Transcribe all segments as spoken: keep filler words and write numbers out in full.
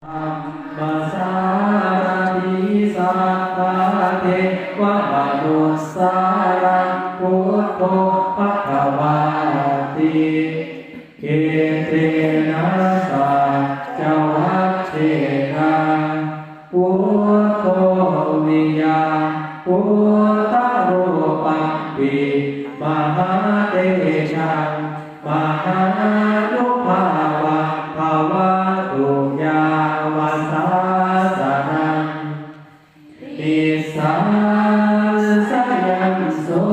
Dhammasārathi satthā devamanussānaṃ buddho bhagavāti. Etena saccavajjena buddho viya buddharūpampi mahātejaṃ mahānubhāvaṃ bhavatu yāva sāsanaṃ. Nissaṃsayaṃ so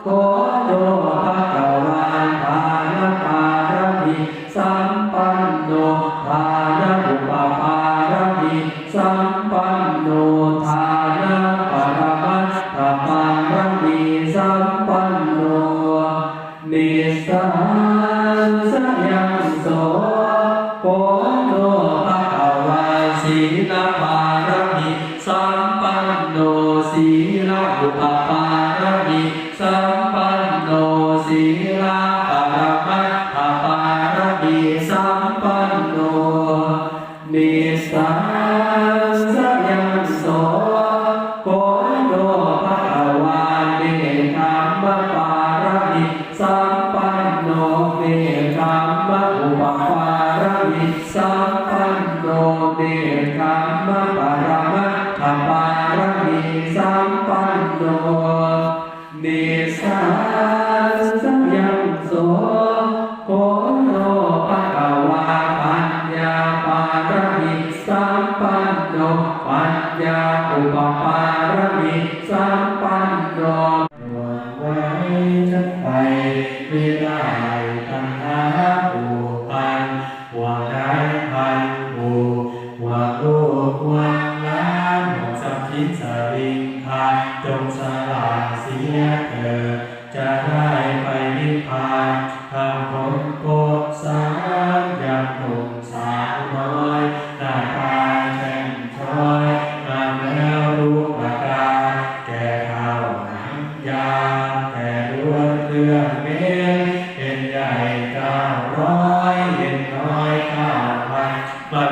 kho no bhagavā dānapāramī sampanno dānaupapāramī sampanno dānaparamatthapāramī sampanno. Nissaṃsayaṃ so kho no bhagavā sīlapāramī sampanno sīlaupapāramī sampanno sīlaparamatthapāramī sampanno. Nissaṃsayaṃ so kho no bhagavā nekkhammapāramī sampanno nekkhammaupapāramī sampanno nekkhammaparamatthapāramī sampanno. Nissaṃsayaṃ so kho no bhagavā paññāpāramī sampanno paññāupapāramī sampanno. ห่วงไว้ฉันไปไม่ได้ ตัณหาผูกพัน ห่วงนายพันผูก ห่วงลูกห่วงหลาน ห่วงทรัพย์สินสลิงคาร จงสละเสียเถิด จะได้ไปนิพพาน ทำพ้นภพสาม ยังหนุ่มสาวน้อย หน้าตาแจ่มช้อย งามแล้วทุกประการ แก่เฒ่าหนังยาน แต่ล้วนเลือกเว้น เอ็นใหญ่เก้าร้อย เอ็นน้อยเก้าพัน มัน